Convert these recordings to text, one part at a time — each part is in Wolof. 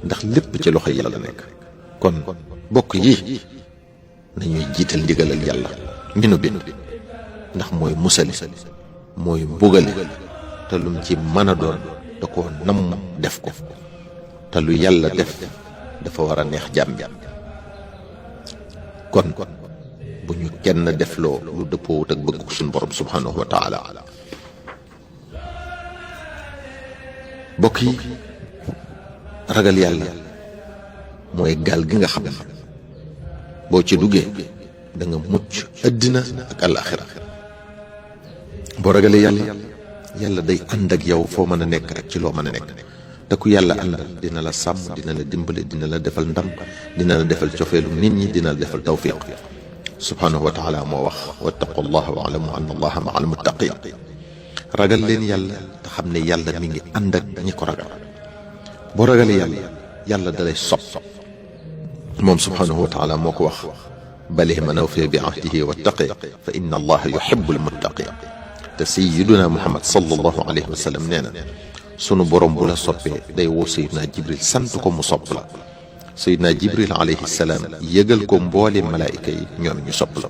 ndax lépp ci loxo yàlla nekk. kon bokk yi nañuy jiital ndigalal yàlla mi nu bind, ndax mooy musali, mooy mbugale, te lum ci mën a doon da koo namm def ko, te lu yàlla def dafa war a neex jàmm. kon bu ñu kenn defloo lu dëppoowut ak bëgg suñu borom subhanahu wa taala. bokk yi, ragal yàlla mooy gaal gi nga xam ne boo ci duggee da nga mucc àddina ak àllaaxira. boo ragalee yàlla, yàlla day ànd ak yow foo mën a nekk ak ci loo mën a nekk, te ku yàlla àndal dina la sàmm, dina la dimbale, dina la defal ndam, dina la defal cofeelu nit ñi, dina la defal tawfiq. subhanahu wa taala moo wax wattaqullaha wa alamu anna allaha maa al muttaqin. ragal leen yàlla te xam ne yàlla mi ngi ànd ak ñi ko ragal. boo ragalee yàlla, yàlla dalay sopp. moom subhanahu wa taala moo ko wax bali man awfiya bi ahdihi wattaqi fa inna allaha yuhibbul muttaqin. te sayyiduna muhammad sallallahu alayhi wa sallam nee na sunu borom bu la soppee day woo Seydina Jibril sant ko mu sopp la. Seydina Jibril alayhi salaam yëgal ko mboole malaayika yi ñoom ñu sopp la.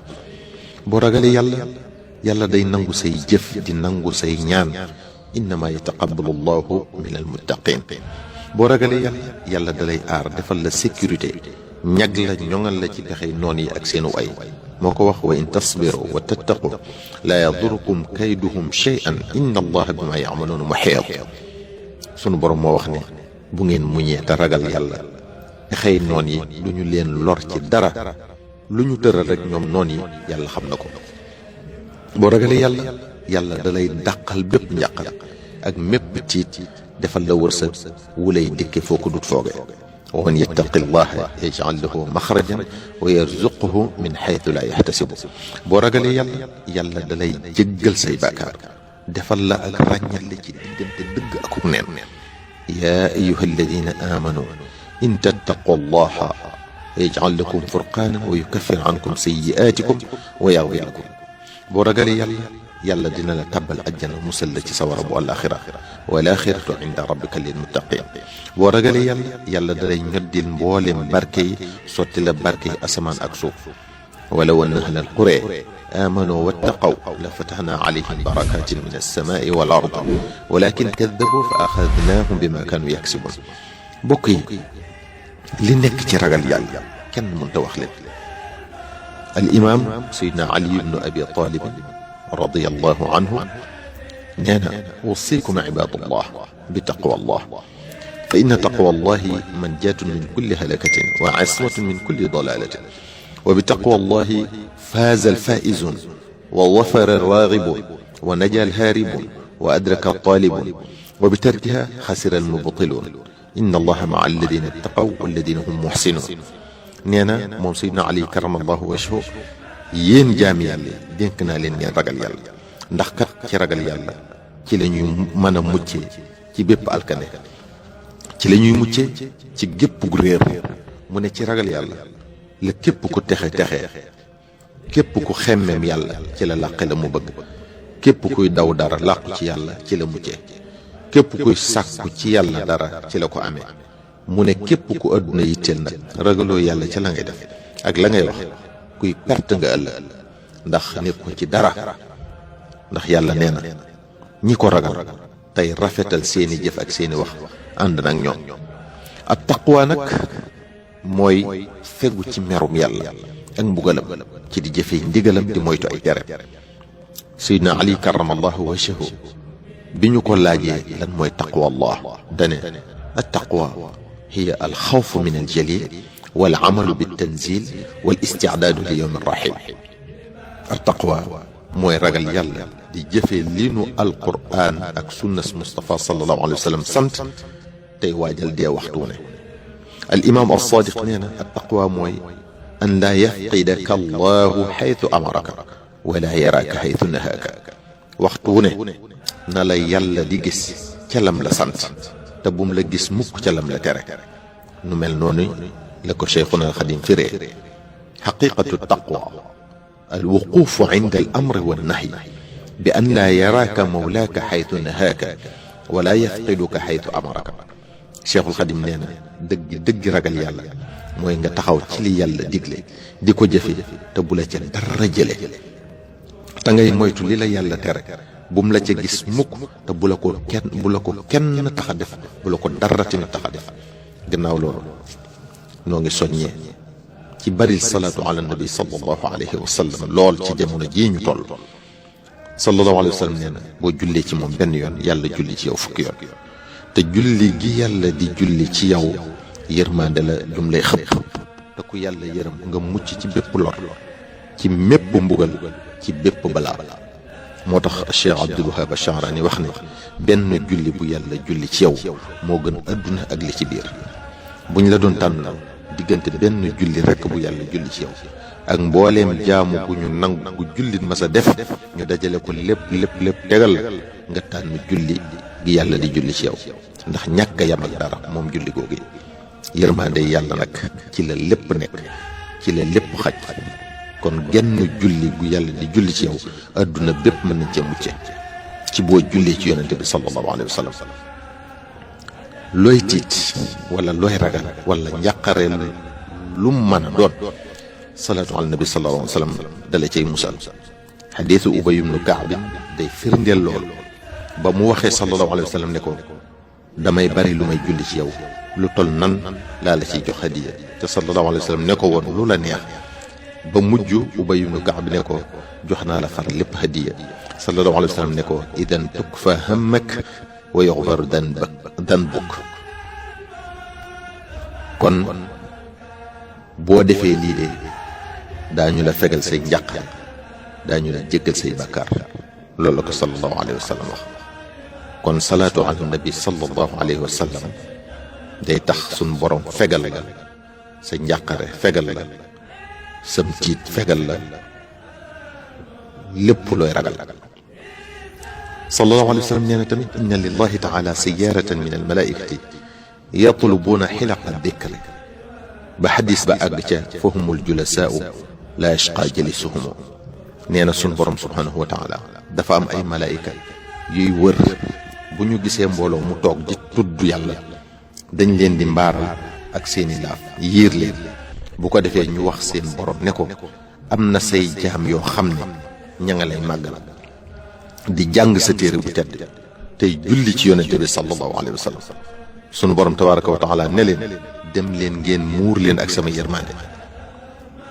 boo ragalee yàlla, yàlla day nangu say jëf di nangu say ñaan. innama yataqabbalu llahu min al muttaqin. boo ragalee yàlla, yàlla dalay aar, defal la sécurité, ñag la, ñoŋal la ci pexey noon yi ak seenu ay. moo ko wax wa in tasbiru wa tattaqu la yadurukum kayduhum shay'an inna allaha bima ya'maluna muhiit. sunu borom moo wax ne bu ngeen muñee te ragal yàlla, pexey noon yi du ñu leen lor ci dara, lu ñu tëral rek ñoom noon yi yàlla xam na ko. boo ragalee yàlla, yàlla dalay dàqal bépp njàqal ak mépp tiit, defal la wërsëg wu lay dikke foo ko dut fooge. wa man yattaqi llaha yaj'al lahu maxrajan wa yarzuqhu min xaytu laa yaxtasibu. boo ragalee yàlla, yàlla dalay jéggal say bàkkaar, defal la ak ràññale ci diggante dëgg akuk neen. yaa ayyuha alladina amanu in tattaqu allaha yaj'al lakum furqaanan wa yukaffir ankum sayyi'aatikum wa yaghfir lakum. boo ragalee yàlla, yàlla dina la tàbbal àjjana musal la ci sawara bu àllaaxira wal aaxiratu inda rabbika lil muttaqin. boo ragalee yàlla, yàlla dalay ñoddil mbooleem barke yi, sotti la barke yi asamaan ak suuf. walaw anna ahlal quraa aamanuu wattaqaw la fatahnaa alayhim barakaatin min as-samaa'i wal ard walaakin kaddabuu fa axadnaahum bimaa kaanuu yaksibuun. mbokk yi, li nekk ci ragal yàlla kenn mënta wax leen. al imaam Seydina Ali ibnu Abi Taalib radiyallahu anhu nee na usiikum ibaadallah bi taqwallah fa inna taqwallahi manjaatun min kulli halakatin wa ismatun min kulli dalaalatin wa bi taqwallahi faaza alfaa'izuun wa wafara alraagibuun wa najaa alhaaribuun wa adraka altaalibun wa bi tarkiha xasira almubtiluun inna allaha ma'a alladina ittaqaw walladina hum muxsinuun. nee na moom Seydina Ali karamallahu wajhahu, yéen jaami yàlla dénk naa leen ngeen ragal yàlla, ndax kat ci ragal yàlla ci la ñuy mën a muccee ci bépp alkane, ci la ñuy muccee ci gépp gu réer. mu ne ci ragal yàlla la képp ku texe képp ku xemmem yàlla ci la làqe la mu bëgg, képp kuy daw dara làqu ci yàlla ci la muccee, képp kuy sàkku ci yàlla dara ci la ko amee. mu ne képp ku àdduna yitteel nag ragaloo yàlla ca la ngay def ak la ngay wax, kuy perte nga ëllëg, ndax nekku ci dara. ndax yàlla nee na ñi ko ragal tey rafetal seeni jëf ak seeni wax ànd nag ñoom. at taqwa nag mooy fegu ci merum yàlla ak mbugalam ci di jëfee ndigalam di moytu ay tere. Seydina Ali karamallahu wajhahu bi ñu ko laajee lan mooy taqwa allah dane at taqwa hiya al xawfu min al jalil wal amalu bit tanzil wal isti'daadu li yawm rahim. at taqwa mooy ragal yàlla di jëfee li nu alquraan ak sunnas Mustafa sallallahu alayhi wa sallam sant tey waajal dee waxtu ne. al imaam as-Saadiq nee na at taqwa mooy an laa yafqidaka allahu xaytu amaraka wala yaraaka xaytu nahaaka. waxtu ne na la yàlla di gis ca lam la sant te bum la gis mukk ca lam la tere. nu mel noonu la ko Cheikhuna al-Xadim firee xaqiqatu taqwa alwuquufu inda al amri wa nahyi bi an laa yaraaka mawlaaka xaytu nahaaka wala yafqiduka xaytu amaraka. Cheikhul Xadim nee na dëgg ragal yàlla mooy nga taxaw ci li yàlla digle di ko jëfe te bu la ca dara jële te ngay moytu li la yàlla tere bu mu la ca gis mukk te bu la ko kenn tax a def bu la ko dara tamit tax a def. gannaaw loolu noo ngi soññee ci bari salaatu ala nabi sallallahu alayhi wa sallam lool ci jamono jii ñu toll. sallallahu alayhi wa sallam nee na boo jullee ci moom benn yoon yàlla julli ci yow fukki yoon te julli gi yàlla di julli ci yow yërmande la jum lay xëpp te ku yàlla yërëm nga mucc ci bépp lor ci mépp mbugal ci bépp balaa. moo tax Cheikh Abdul Wahab Ash-Sha'rani wax ne benn julli bu yàlla julli ci yow moo gën adduna ak li ci biir. buñ la doon tànnal diggante benn julli rekk bu yàlla julli ci yow ak mbooleem jaamu bu ñu nangu bu jullit ma sa def ñu dajale ko lépp tegal nga tànn julli gi yàlla di julli ci yow ndax ñàkk a yam ak dara moom julli googu yërmande yàlla nag ci la lépp nekk ci la lépp xaj. kon genn julli gu yàlla di julli ci yow adduna bépp mën nañ cee mucce ci boo jullee ci yonente bi sallallahu alayhi wa sallam. looy tiit wala looy ragal wala njàqareel lu mu mën a doon salaatu ala nabi sallallahu alayhi wa sallam dala cay musal. xadiisu Ubay ibnu Kaab day firndeel lool ba mu waxee sallallahu alayhi wa sallam ne ko damay bari lu may julli ci yow lu tol nan laa la ciy jox hadiya te sallallahu alayhi wa sallam ne ko woon lu la neex ba mujj Ubay ibnu Kaab ne ko jox naa la far lépp hadiya. sallallahu alayhi wa sallam ne ko idan tukfa hammak wa yughfaru danbuk. kon boo defee lii de daañu la fegal say njàqare daañu la jéggal say bàkkaar loolu la ko sallallahu alayhi wa sallam wax. kon salaatu ala nabi sallallahu alayhi wa sallam day tax suñ borom fegal la sa njàqare fegal la sam tiit fegal la lépp looy ragal. sallallahu alayhi wa sallam nee na tamit inna lillahi taala sayyaratan min almalaikati yatlubuuna xilaqa dikr ba xadis ba àgg ca fahumul julasaau la yashqa jalisuhum. nee na sun borom subhanahu wa taala dafa am ay malaayika yuy wër bu ñu gisee mbooloo mu toog di tudd yàlla dañ leen di mbaaral ak seeni laaf yiir leen bu ko defee ñu wax seen borom ne ko am na say jaam yoo xam ne ña nga lay màggal di jàng sa téere bu tedd tey julli ci yonente bi sallallahu alayhi wa sallam. sunu borom tabaraka wa taala ne leen dem leen ngeen muur leen ak sama yërmande.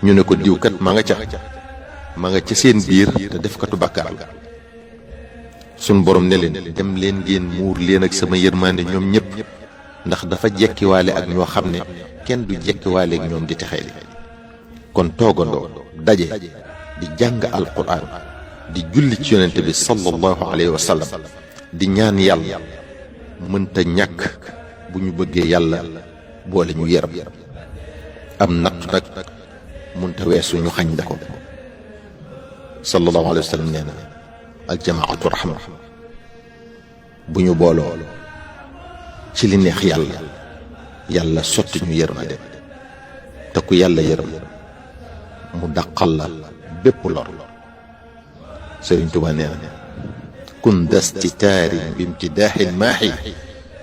ñu ne ko diw kat ma nga ca seen biir te def katu bàkkaar la. sunu borom ne leen dem leen ngeen muur leen ak sama yërmande ñoom ñëpp ndax dafa jekkiwaale ak ñoo xam ne kenn du jekkiwaale ak ñoom di texeeli. kon toogandoo daje di jàng alquran di julli ci yonente bi sallallahu alayhi wa sallam di ñaan yàlla mënta ñàkk bu ñu bëggee yàlla boole ñu yërëm. am nattu nag mënta weesu ñu xañ da ko. sallallahu alayhi wa sallam nee na aljamaatu rahma bu ñu booloo ci li neex yàlla sotti ñu yërmande te ku yàlla yërëm mu dàqal la bépp lor. Sëriñ Tuubaa nee na kun dastitaarin bi imtidaaxil maaxi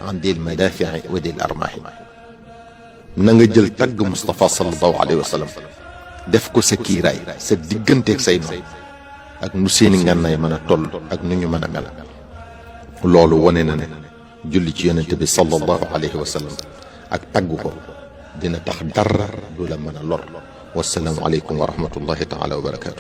an dil madaafici wa dil armaaxi. na nga jël tagg Moustapha sallallahu alayhi wa sallam def ko sa kiiraay sa digganteeg say noon ak nu seeni ngànnaay mën a toll ak nu ñu mën a mel. loolu wone na ne julli ci yonente bi sallallahu alayhi wa sallam ak tagg ko dina tax dara du la mën a lor. wassalaamu aleykum wa rahmatullahi taala wa barakaatu.